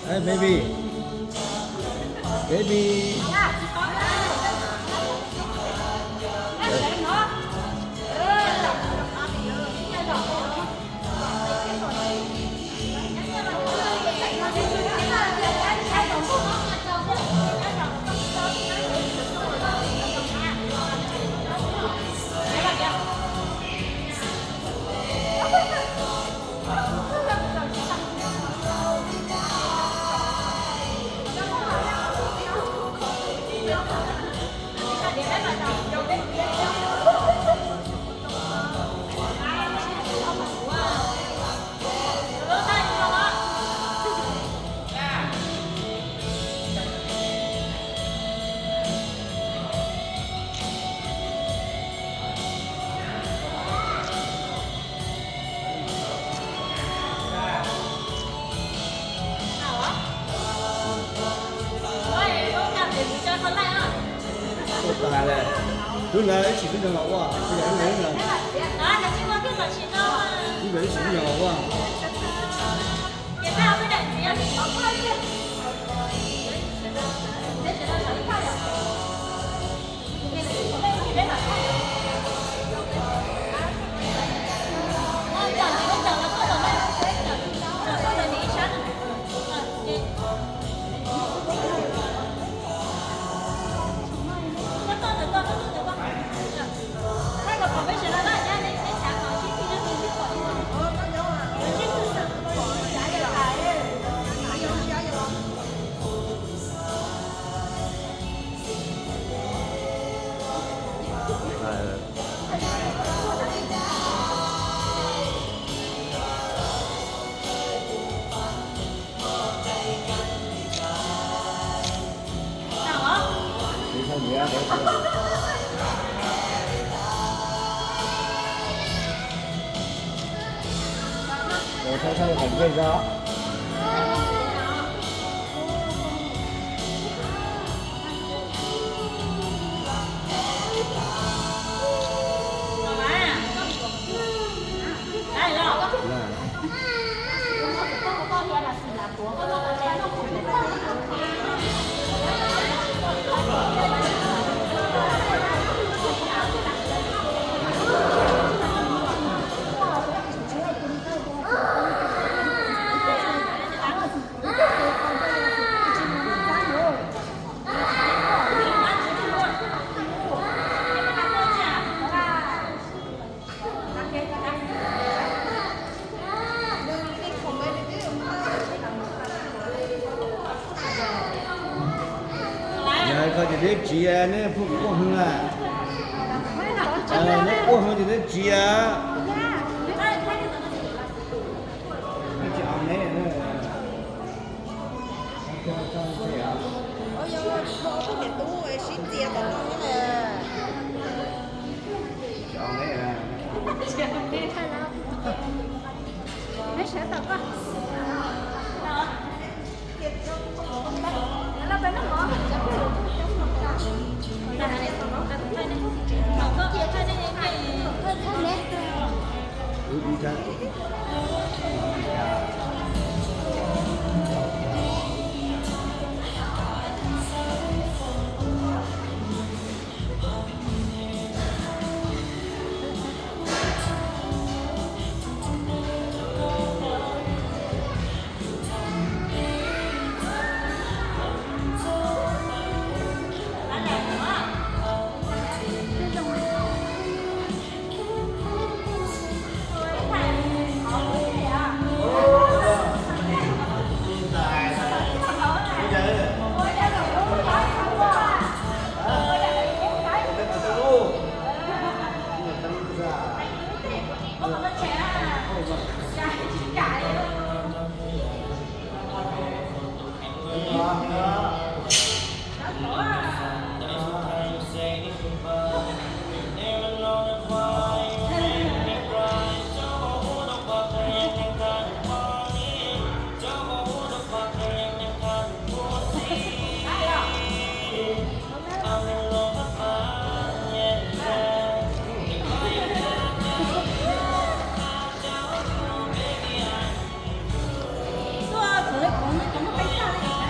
Hey, baby. Baby. Tuaj tas lawm. Hnub ntawd ib tsis peb rau los ua, ib yam hnub ntawd, hnub ntawd ib tsis peb rau los ua. Yog koj ces neb tsiv, neb pheej quaj heev na. Neb quaj heev ces neb tsiv. Neb tsis au neb.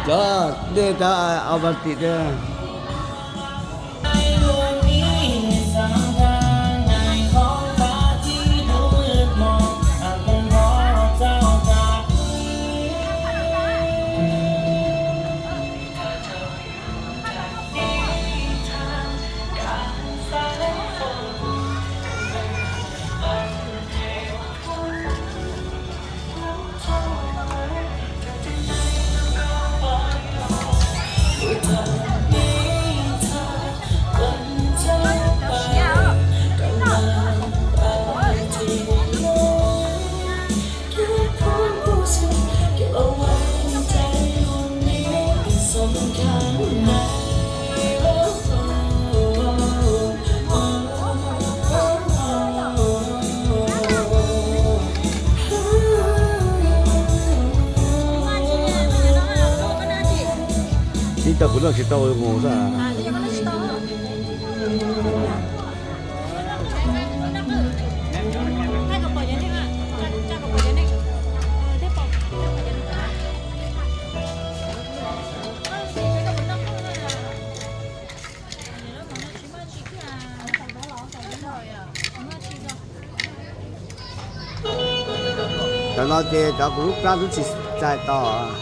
Cov dej rov au pas tim thiab. Ib tau kuv noj tsis tau mus xwb. Cov no ces cov kuv lub plab twb tsis txais tos.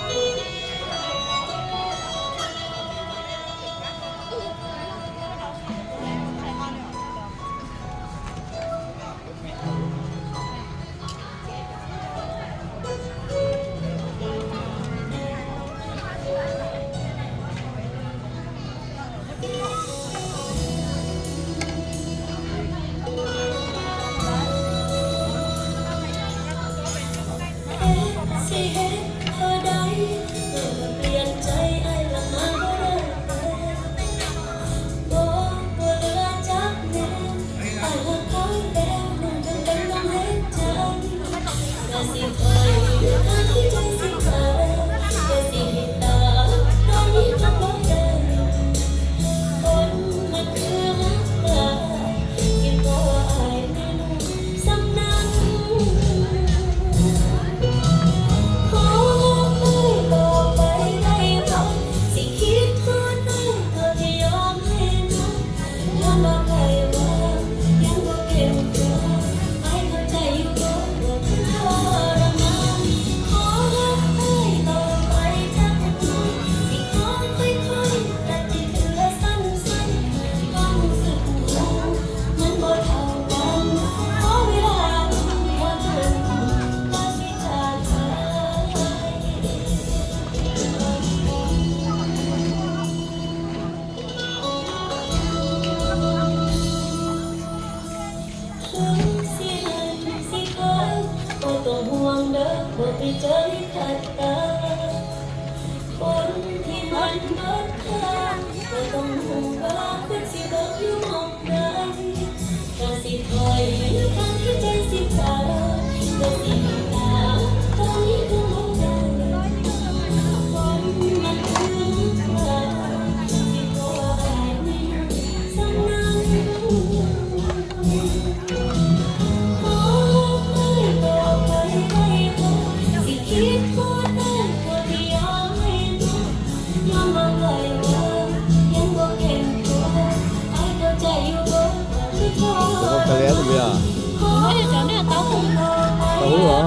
Tau huv os.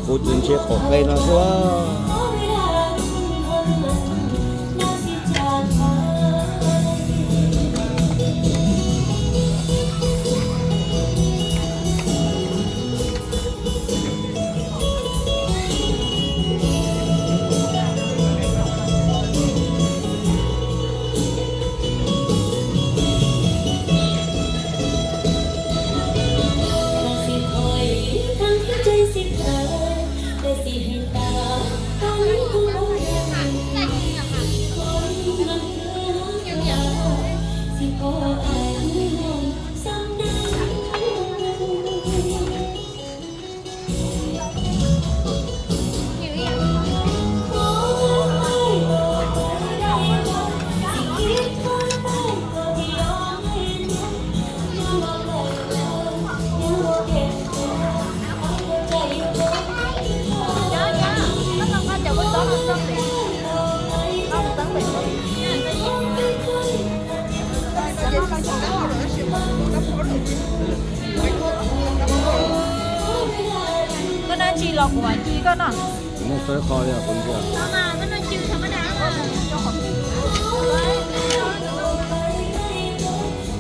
Kuv tsis ntsia qhov qe no xwb. Koj noj tsis los kuv mam ci koj noj. Noj txawb qhov li os, kuv ntsia.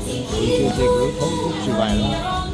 Kuv ntsia ces kuv lub thoob kuj tsis vais lawm.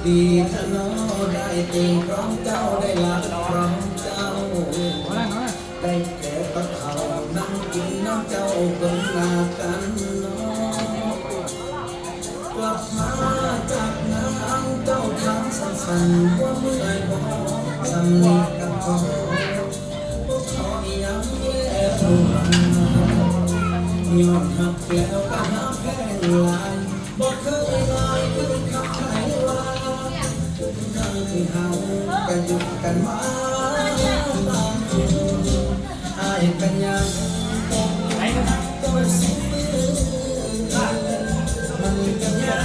Dim thaum no dai tes pom cauj, dai laj pom cauj, dai tes pom thaum nab tis nab cauj pem na tas no. Kuv hmab caj nab cauj thab xab xas ua mub dai pom xam li kab qhov, ua qhov ib yam li ua nyuam hab pliav kab hab pheej lais, pom khawb ib lais khwb khab hais ua, khawb tsis hais kab yus kab mab tas, hais kab nyab tau xib, hais kab nyab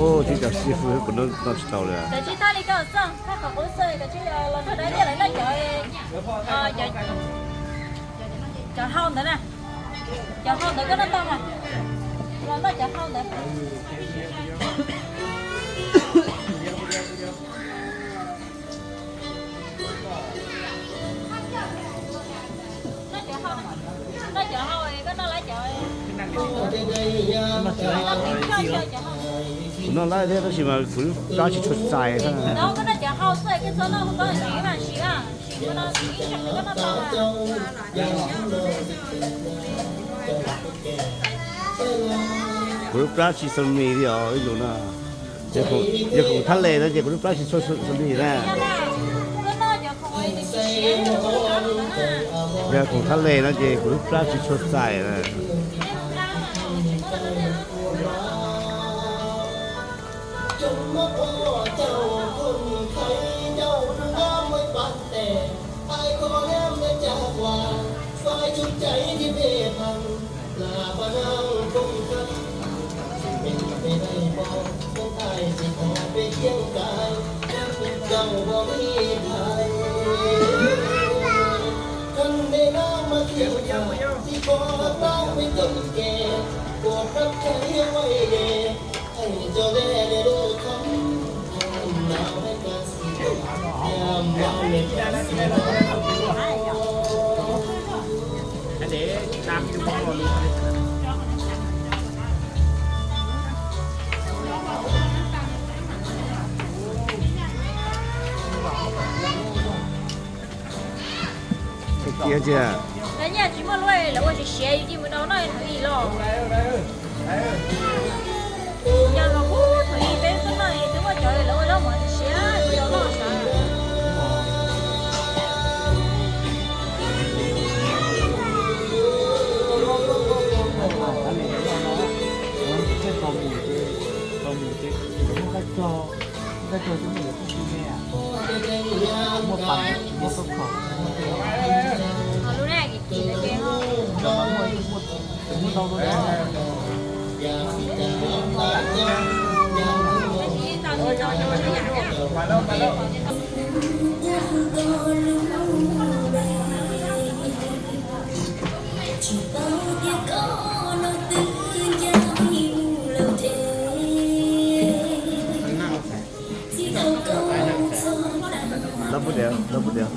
Ub, tsis cov xib fwb kuv noj tsis tau li. Cov tsis thaj li koj xwb, thaj qhov qub xwb, cov tsis los rau dab liaj lawv noj cov, cov hau ntawd na. Cov hau ntawd koj noj tau mas, los noj cov hau ntawd. Kuv noj laib thiab tab sis mas kuv lub plab tsis tshua txais. Kuv lub plab tsis txhua mis li os ib lus no. Yog khoom thab les no ces kuv lub plab tsis tshua txhua mis na. Yog khoom thab les no ces kuv lub plab tsis tshua txais na. Tiag tiag. Lawv nyiaj tsis muaj lub lawv ua siav siav yus cia mus rau noj thaum ub los. Yog los kuj thaum ub peb tuaj noj twb muaj cov lawv ua zaub mov siav siav rau noj sav. Lub na kim kim lawv ces ho. Lawv pub tias, lawv pub tias.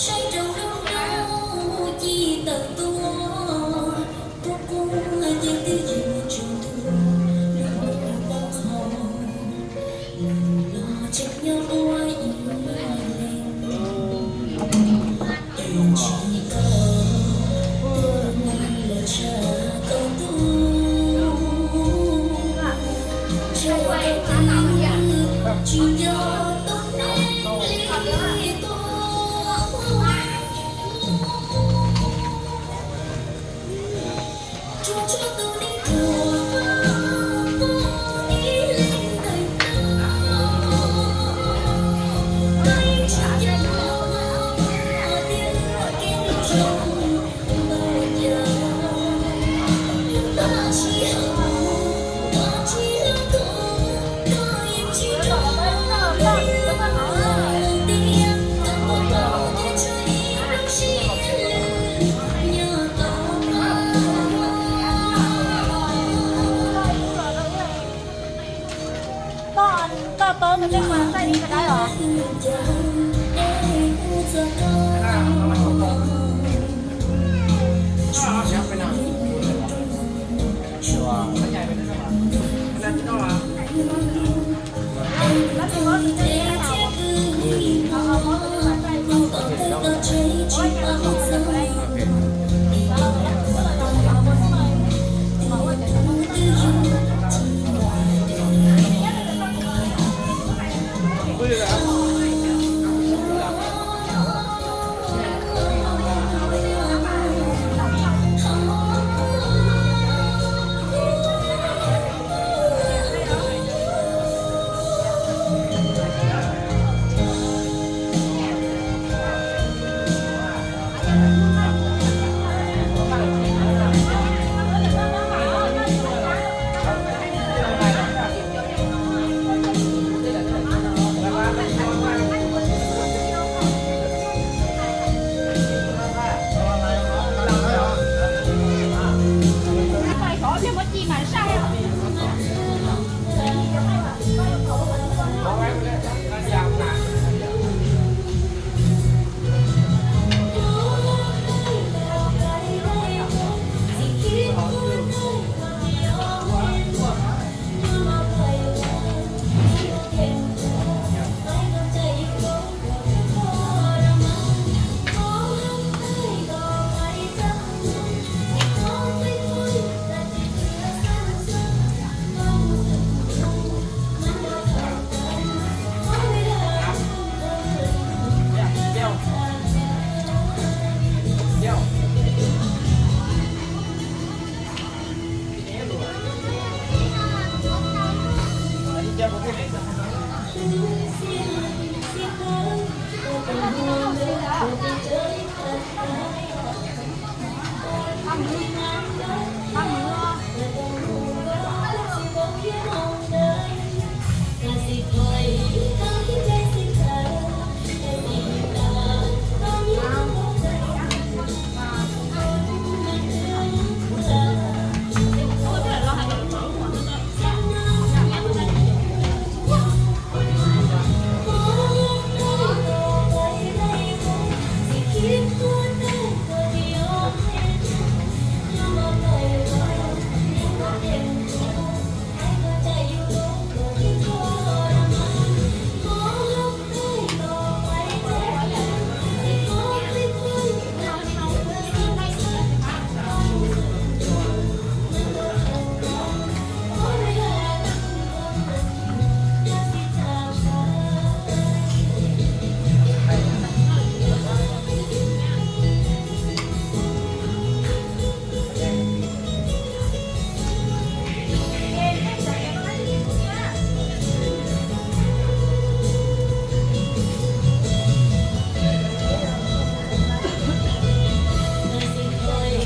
Saib rau lub hnub ci tawm tuaj, qub qub ces twb yuav tsaus ntuj, lub hnub taub hau, nws los tseem nyob ua ib leeg. Tes tsis tau, tus neeg lawv tshaj tau ntuj, tshaj tau twg, tsis nco tus neeg li tuaj. Koj, koj tau tus neeg mas txaij li ka dab os.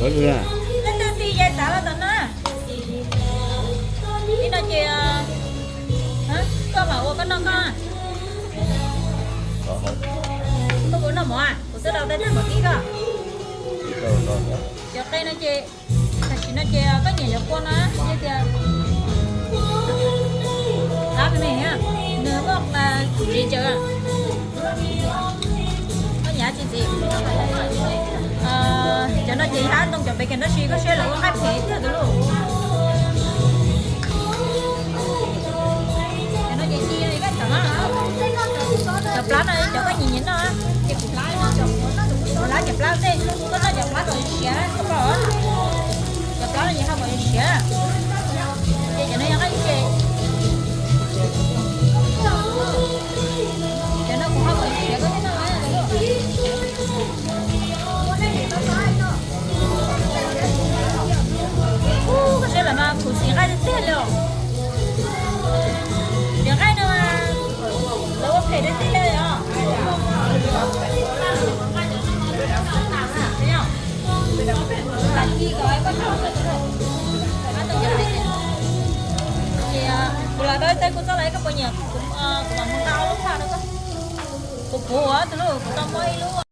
Leej twg tij yai txav los tom no. Ib no ces koj mam ua koj noj koj. Koj puas noj mov? Kuv twb rau tej tag mov kib koj. Cov qe no ces tam sim no ces koj nyiam cov kua no, yog tias qab me me, nws muaj ntsis cawv. Koj nyiam tsis ntxiv? Cov no ces yog ntoo cov pes kas tab sis koj saib lawv ua nqaij phem tiag tus lauj. Cov no ces ci li koj cov no. Cov plab no cov koj nyiam nyiam noj. Ces kuv plab, kuv plab cov plab tej, koj noj cov plab kom siav koj pom. Cov plab no nyiam hau kom siav. Ces cov no yog nqaij ntses. Cov no kuv hau kom siav koj thiaj noj. Ub, koj saib lawm mas khuv xim nqaij tiag tiag li os. Cov nqaij no mas lawv ua phem tiag tiag li os. Ces kuv los dab teb kuv txoj lawv koj puas nyiam, kuv mam mus nqa ob lub phaj rau koj. Kuv puv tus lub, kuv tau muab ib lub.